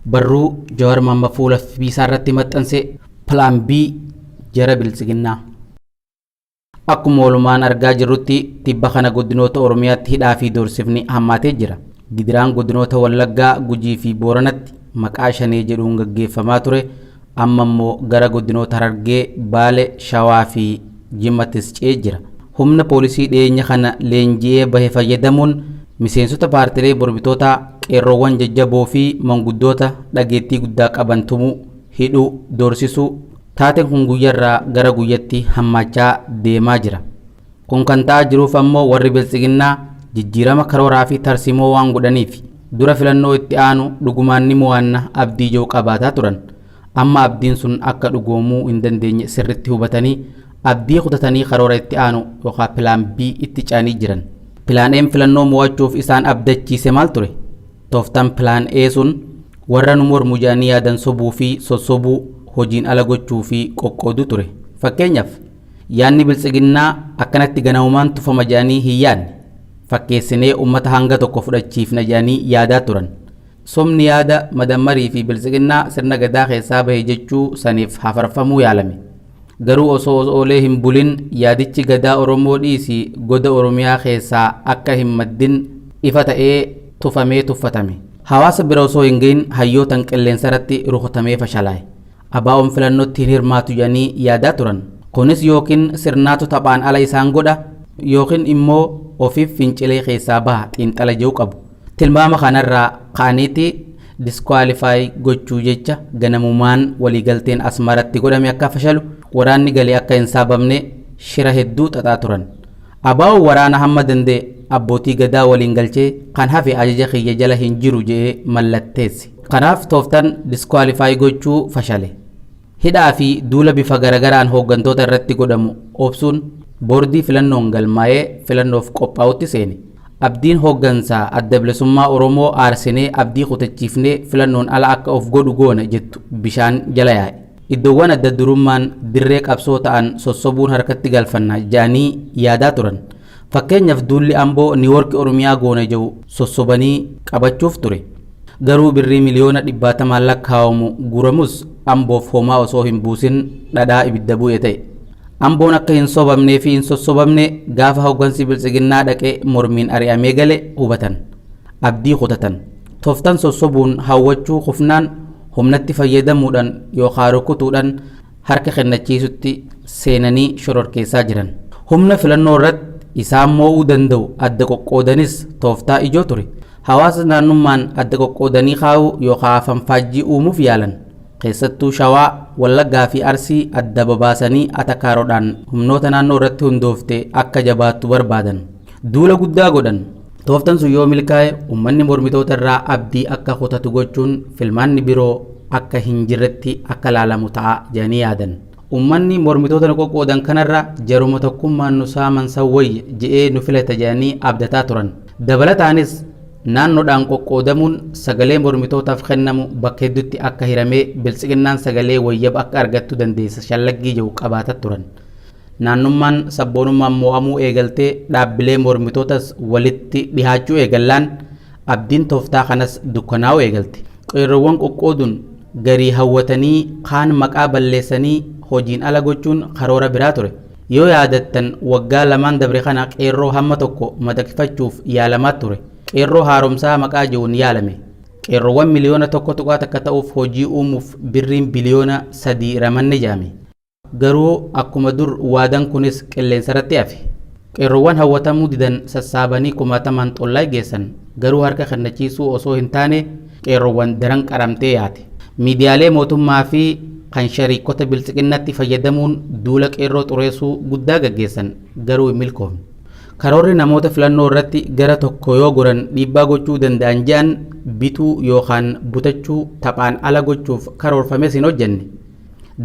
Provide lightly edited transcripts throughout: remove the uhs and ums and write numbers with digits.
Barruu Jawaar Mahaammad fuula FB isaa irratti maxxanse Plan B jara Biltsiginnaa. Akkuma walumaan argaa jirrutti tibba kana godinoota Oromiyaatti hidhaa fi doorsifni hammaatee jira. Gidiraan godinoota Wallaggaa, Gujii fi Booranatti maqaa Shanee jedhuun gaggeeffamaa ture amma immoo gara godinoota Harargee, Baale, Shawaa fi Jimmattis ce'ee jira. Humna poolisii dhiyeenya kana leenji'ee bahe fayyadamuun miseensota paartilee mormitootaa, qeerroowwan jajjaboo fi manguddoota dhageettii guddaa qaban tumuu, hidhuu, doorsisuu, Taateen kun guyyarraa gara guyyatti hammaachaa deemaa jira. Kun kan ta'aa jiruuf ammoo warri Biltsiginnaa jijjiirama karooraa fi tarsiimoo waan godhaniifi. Dura filannoo itti aanu dhugumaan ni mo'anna abdii jedhu qabaataa turan. Amma abdiin sun akka dhugoomuu hin dandeenye sirritti hubatanii abdii kutatanii karoora itti aanu yookaa Plan B itti ce'anii jiran. Plan A'n filannoo mo'achuuf isaan abdachiise maal ture? Tooftaan Plan A sun warra nu mormu jedhanii yaadan sobuu fi sossobuu, hojiin ala gochuu fi qoqqooduu ture. Fakkeenyaaf, yaadni Biltsiginnaa akkanatti ganamumaan tufama jedhanii hin yaadne. Fakkeessinee ummata hanga tokko fudhachiifna jedhanii yaadaa turan. Sobni yaada Madammarii fi Biltsiginnaa sirna Gadaa keessaa bahe jechuu saniif hafarfamuu yaalame. Garuu osoo oolee hin bulin yaadichi Gadaa Oromoo dhiisi goda Oromiyaa keessaa akka hin maddin ifa ta'ee tufamee tuffatame. Hawaasa bira osoo hin gahin hayyootan qilleensarratti rukutamee fashalaa'e. ABOn filannotti hin hirmaatu jedhanii yaadaa turan. Kunis yookiin sirnaatu taphaan ala isaan godha yookiin immoo ofiif fincilee keessaa baha xiinxala jedhu qabu. Tilmaama kanarraa ka'aniiti disqualify gochuu jecha ganamumaan waliigalteen Asmaratti godhame akka fashalu, waraanni gale akka hin saabamne shira hedduu xaxaa turan. ABOn waraana hamma danda'e abbootii Gadaa waliin galchee kan hafe ajaja kiyya jala hin jiru je'ee mallatteesse. Kanaaf tooftan disqualify gochuu fashale. Hidhaa fi duula bifa garagaraan hooggantoota irratti godhamu obsuun boordii filannoon galmaa'ee filannoof qophaa'utti seene. Abdiin hooggansa Adda Bilisummaa Oromoo aarsinee abdii kutachiifnee filannoon ala akka of godhu goona jettu bishaan jala yaa'e. Iddoowwan adda durummaan dirree qabsoo ta'an sossobuun harkatti galfanna ja'anii yaadaa turan. Fakkeenyaf duulli Amboo Niiwoorki Oromiyaa goona ja'u sossobanii qabachuuf ture. Garuu birrii miliyoona dhibbaatamaan lakkaawamu guuramus Amboof homaa osoo hin buusin dhadhaa ibidda bu'e ta'e. Amboon akka hin sobamnee fi hin sossobamne gaafa hoggansi Biltsiginnaa dhaqee mormiin ari'amee gale hubatan. Abdii kutatan. Toftan sossobuun hawwachuu kufnaan humnatti fayyadamuudhan yookaa rukutuudhan harka kennachiisutti seenanii shororkeessaa jiran. Humna filannoo irratti isaan moo'uu danda'u adda qoqqoodanis tooftaa ijoo ture. Hawaasa naannummaan adda qoqqoodanii kaa'uu yookaa afanfaajjii uumuuf yaalan. Keessattuu Shawaa, Wallaggaa fi Arsii adda babaasanii atakaaroodhaan humnoota naannoo irratti hundoofte akka jabaattu barbaadan. Duula guddaa godhan. Tooftan sun yoo milkaa'e ummanni mormitoota irraa abdii akka kutatu gochuun filmaanni biroo akka hin jirretti akka laalamu ta'a jedhanii yaadan. Ummanni mormitoota nu qoqqoodan kanarra jaruma tokkummaan nu saaman san wayya je'ee nu filata jedhanii abdataa turan. Dabalataanis naannoodhaan qoqqoodamuun sagalee mormitootaaf kennamu bakka heddutti akka hiramee Biltsiginnaan sagalee wayyaba akka argattu dandeessa shallaggii jedhu qabaata turan. Naannummaan sabboonummaan moo'amuu eegaltee dhaabbilee mormitootas walitti dhihaachuu eegallaan abdiin tooftaa kanas dukkanaa'uu eegalte. Qeerroowwan qoqqooduun garii hawwatanii kaan maqaa balleessanii hojiin ala gochuun karoora biraa ture. Yoo yaadattan waggaa lamaan dabre kana qeerroo hamma tokko madaqfachuuf yaalamaa ture. Qeerroo haaromsaa maqaa je'uun yaalame. Qeerroowwan miliyoona 1.1 ta'uuf hojii uumuuf birriin biliyoona 3 ramanne jedhame. Garuu akkuma dur waadan kunis qilleensarratti hafe. Qeerroowwan hawwatamuu didan sassaabanii kumaatamaan Xollaay geessan. Garuu harka kennachiisuu osoo hin taane qeerroowwan daran qaramtee yaate. Miidiyaalee mootummaa fi kan shariikota Biltsiginnatti fayyadamuun duula qeerroo xureessuu guddaa gaggeessan. Garuu hin milkoofne. Karoorri namoota filannoo irratti gara tokko yoo goran dhiibbaa gochuu danda'an je'an bituu yookaan butachuu taphaan ala gochuuf karoorfames hin hojjenne.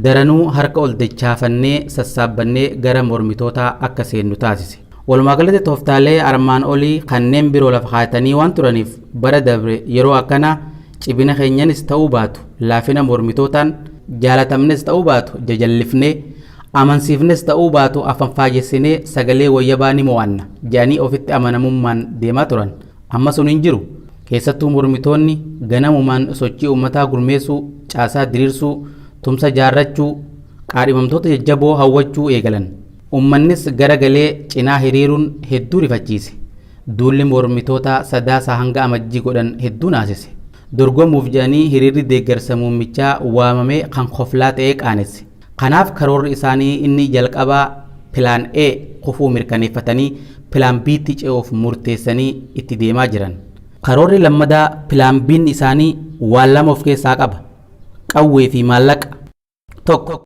Daranuu harka ol dachaafannee sassaabbannee gara mormitootaa akka seennu taasise. Walumaa galatti tooftaalee armaan olii kanneen biroo lafa kaayatanii waan turaniif bara dabre yeroo akkanaa cimina keenyanis ta'uu baatu laafina mormitootaan, jaalatamnes ta'uu baatu jajallifnee, amansiifnes ta'uu baatu afanfaajessinee sagalee wayyabaa ni mo'anna jedhanii ofitti amanamummaan deemaa turan. Amma sun hin jiru. Keessattuu mormitoonni ganamumaan sochii uummataa gurmeessuu, caasaa diriirsuu, tumsa jaarrachuu, qaadhimamtoota jajjaboo hawwachuu eegalan. Uummannis garagalee cinaa hiriiruun hedduu rifachiise. Duulli mormitoota Sadaasa hanga Amajjii godhan hedduu naasise. Dorgomuuf jedhanii hiriirri deeggarsa muummichaa waamamee kan koflaa ta'ee qaanesse. Kanaaf karoorri isaanii inni jalqabaa Plan A kufuu mirkaneeffatanii Plan B'tti ce'uuf murteessanii itti deemaa jiran. Karoorri lammadaa Plan B'n isaanii waan lama of keessaa qaba. Qawwee fi maallaqa. 1.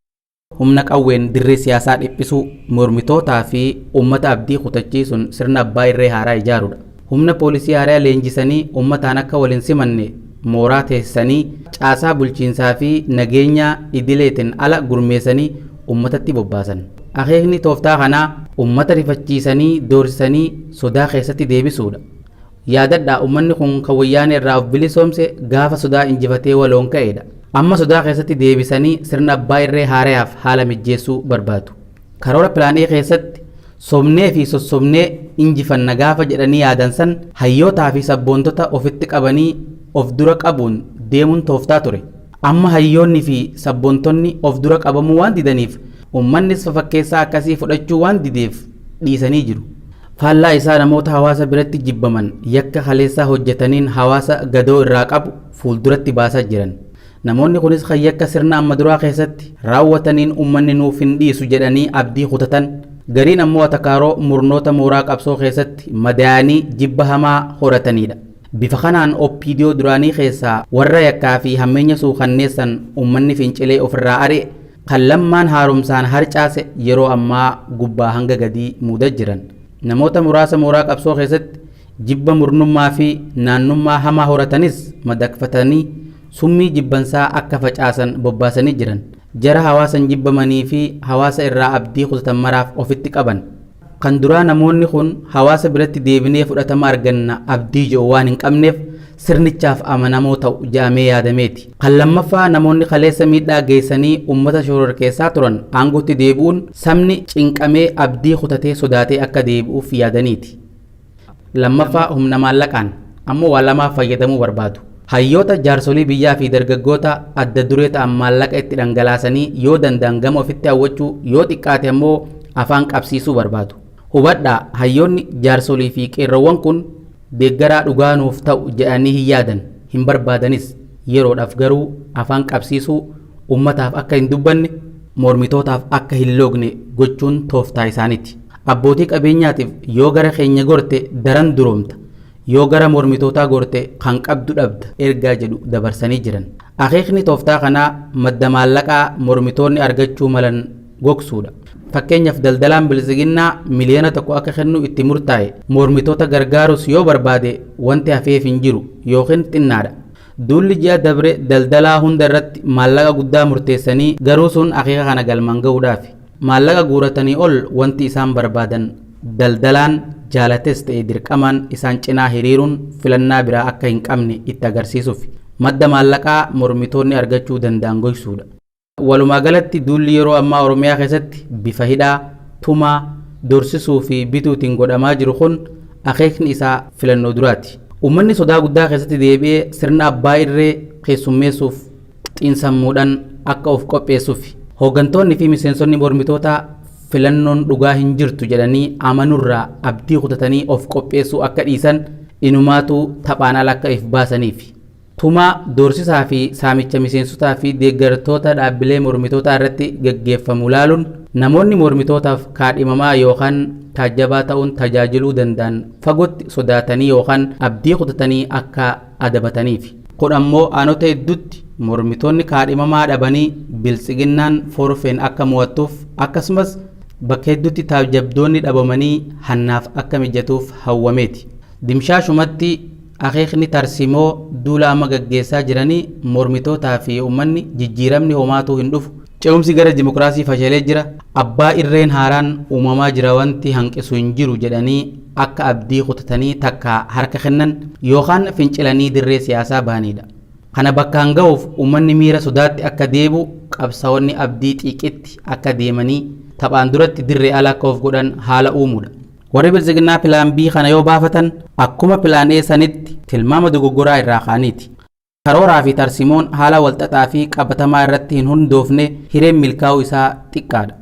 Humna qawween dirree siyaasaa dhiphisuu, mormitootaa fi uummata abdii kutachiisuun sirna abbaa irree haaraa ijaaruudha. Humna poolisii haaraa leenjisanii uummataan akka wal hin simanne mooraa teessisanii caasaa bulchiinsaa fi nageenyaa idileetiin ala gurmeessanii uummatatti bobbaasan. Akeekni tooftaa kanaa uummata rifachiisanii doorsisanii sodaa keessatti deebisuudha. Yaadadhaa, uummanni kun kan Wayyaanee irraa of bilisoomse gaafa sodaa injifatee waloon ka'eedha. Amma sodaa keessatti deebisanii sirna abbaa irree haarayaaf haala mijjeessuu barbaadu. Karoora Plan A keessatti sobnee fi sossobnee injifanna gaafa jedhanii yaadan san hayyootaa fi sabboontota ofitti qabanii of dura qabuun deemuun tooftaa ture. Amma hayyoonni fi sabboontonni of dura qabamuu waan didaniif, uummannis fafakkeessaa akkasii fudhachuu waan dideef dhiisanii jiru. Faallaa isaa namoota hawaasa biratti jibbaman, yakka kaleessaa hojjetaniin hawaasa gadoo irraa qabu fuulduratti baasaa jiran. Namoonni kunis kan yakka sirna amma duraa keessatti raawwataniin uummanni nuuf hin dhiisu jedhanii abdii kutatan, gariin ammoo atakaaroo murnoota mooraa qabsoo keessatti madaa'anii jibba hamaa horatanidha. Bifa kanaan OPDO duraanii keessaa warra yakkaa fi hammeenya suukanneessan uummanni fincilee ofirraa ari'e, kan Lammaan haaromsaan harcaase yeroo ammaa gubbaa hanga gadii muudaa jiran. Namoota muraasa mooraa qabsoo keessatti jibba murnummaa fi naannummaa hamaa horatanis madaqfatanii summii jibbansaa akka facaasan bobbaasanii jiran. Jara hawaasan jibbamanii fi hawaasa irraa abdii kutatan maraaf ofitti qaban. Kan duraa namoonni kun hawaasa biratti deebinee fudhatama arganna abdii jedhu waan hin qabneef sirnichaaf amanamoo ta'u jedhamee yaadameeti. Kan lammaffaa namoonni kaleessa miidhaa geessanii uummata shororkeessaa turan aangootti deebi'uun sabni cinqamee abdii kutatee sodaatee akka deebi'uuf yaadaniiti. Lammaffaa humna maallaqaan ammoo waa lamaaf fayyadamuu barbaadu. Hayyoota, jaarsolii biyyaa fi dargaggoota adda duree ta'an maallaqa itti dhangalaasanii yoo danda'an gama ofitti hawwachuu, yoo xiqqaate ammoo afaan qabsiisuu barbaadu. Hubadhaa, hayyoonni, jaarsolii fi qeerroowwan kun deeggaraa dhugaa nuuf ta'u jedhanii hin yaadan, hin barbaadanis. Yeroodhaaf garuu afaan qabsiisuu, uummataaf akka hin dubbanne, mormitootaaf akka hin loogne gochuun tooftaa isaaniiti. Abbootii qabeenyaatiif yoo gara keenya gorte daran duroomta, yoo gara mormitootaa gorte kan qabdu dhabda ergaa jedhu dabarsanii jiran. Akeekni tooftaa kanaa madda maallaqaa mormitoonni argachuu malan gogsuudha. Fakkeenyaaf daldalaan Biltsiginnaa 1 miliyoona akka kennu itti murtaa'e mormitoota gargaarus yoo barbaade wanti hafeef hin jiru yookiin xinnaadha. Duulli ji'a dabre daldalaa hunda irratti maallaqa guddaa murteessanii garuu sun akeeka kana galmaan gahuudhaafi. Maallaqa guuratanii ol wanti isaan barbaadan daldalaan jaalates ta'e dirqamaan isaan cinaa hiriiruun filannaa biraa akka hin qabne itti agarsiisuuf madda maallaqaa mormitoonni argachuu danda'an gogsuudha. Walumaa galatti duulli yeroo ammaa Oromiyaa keessatti bifa hidhaa, tumaa, dorsisuu fi bituutiin godhamaa jiru kun akeekni isaa filannoo duraati. Uummanni sodaa guddaa keessatti deebi'ee sirna abbaa irree keessummeessuuf xiinsammuudhaan akka of qopheessuuf. Hooggantoonni fi miseensonni mormitootaa filannoon dhugaa hin jirtu jedhanii amanurraa abdii kutatanii of qopheessuu akka dhiisan, inumaatu taphaan ala akka if baasaniif. Tumaa, doorsisaa fi saamicha miseensotaa fi deeggartoota dhaabbilee mormitootaa irratti gaggeeffamu laaluun namoonni mormitootaaf kaadhimamaa yookaan taajjabaa ta'uun tajaajiluu danda'an fagootti sodaatanii yookaan abdii kutatanii akka adabataniif. Kun ammoo aanota hedduutti mormitoonni kaadhimamaa dhabanii Biltsiginnaan forfeen akka mo'attuuf, akkasumas bakka hedduutti taajjabdoonni dhabamanii hannaaf akka mijatuuf hawwameeti. Dimshaashumatti akeekni tarsimoo duula amma gaggeessaa jiranii mormitootaa fi uummanni jijjiiramni homaatuu hin dhufu. Ce'umsi gara dimokiraasii fashalee jira. Abbaa irreen haaraan uumamaa jira, wanti hanqisu hin jiru jedhanii akka abdii kutatanii takka harka kennan yookaan fincilanii dirree siyaasaa bahanidha. Kana bakkaan ga'uuf uummanni miira sodaatti akka deebi'u, qabsaa'onni abdii xiiqitti akka deemanii taphaan duratti dirree ala akka of godhan haala uumuudha. Warri Biltsiginnaa Pilaan B kana yoo baafatan akkuma Pilaan A sanitti tilmaama dogoggoraa irraa ka'aniiti. Karooraa fi tarsimoon haala walxaxaa fi qabatamaa irratti hin hundoofne hireen milkaa'uu isaa xiqqaadha.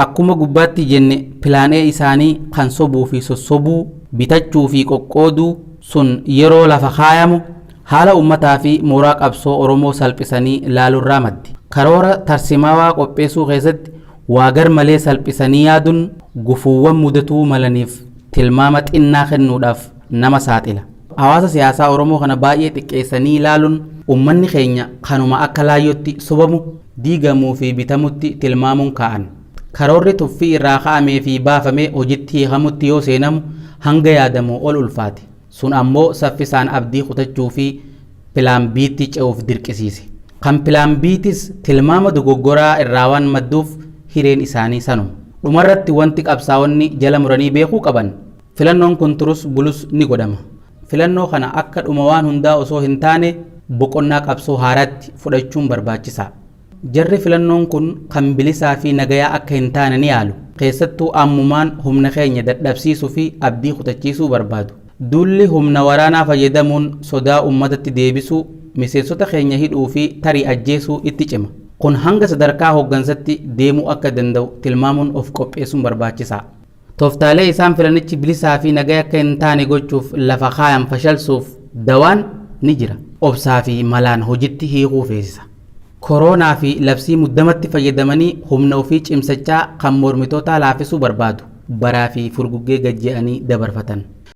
Akkuma gubbaatti jenne Pilaan A isaanii kan sobuu fi sossobuu, bitachuu fi qoqqooduu sun yeroo lafa kaayamu haala ummataa fi mooraa qabsoo Oromoo salphisanii laalurraa maddi. Karoora tarsimaawaa qopheessuu keessatti waa garmalee salphisanii yaaduun gufuuwwan mudatuu malaniif tilmaama xinnaa kennuudhaaf nama saaxila. Hawaasa siyaasaa Oromoo kana baay'ee xiqqeessanii ilaaluun ummanni keenya kanuma akka laayyootti sobamu, diigamuu fi bitamutti tilmaamuun kaa'an. Karoorri tuffii irraa ka'amee fi baafamee hojitti hiikamutti yoo seenamu hanga yaadamu ol ulfaate. Sun ammoo saffisaan abdii kutachuu fi Pilaan B'tti ce'uuf dirqisiise. Kan Pilaan B'tis tilmaama dogoggoraa irraa waan madduuf hireen isaanii sanuma. Dhumarratti wanti qabsaa'onni jala muranii beekuu qaban, filannoon kun turus bulus ni godhama. Filannoo kana akka dhuma waan hundaa osoo hin taane boqonnaa qabsoo haaraatti fudhachuun barbaachisaa. Jarri filannoon kun kan bilisaa fi nagayaa akka hin taane ni yaalu. Keessattuu ammumaan humna keenya dadhabsiisuu fi abdii kutachiisuu barbaadu. Duulli humna waraanaa fayyadamuun sodaa ummatatti deebisuu, miseensota keenya hidhuu fi tarii ajjeesuu itti cima. Kun hanga sadarkaa hooggansatti deemuu akka danda'u tilmaamuun of qopheessuun barbaachisaa. Tooftaalee isaan filanichi bilisaa fi nagaya akka hin taane gochuuf lafa kaayan fashalsuuf dawaan ni jira. Obsaa fi malaan hojitti hiikuu feesisa. Koroonaa fi labsii muddamatti fayyadamanii humna ofii cimsachaa kan mormitootaa laafisuu barbaadu. Baraa fi furguggee gad je'anii dabarfatan.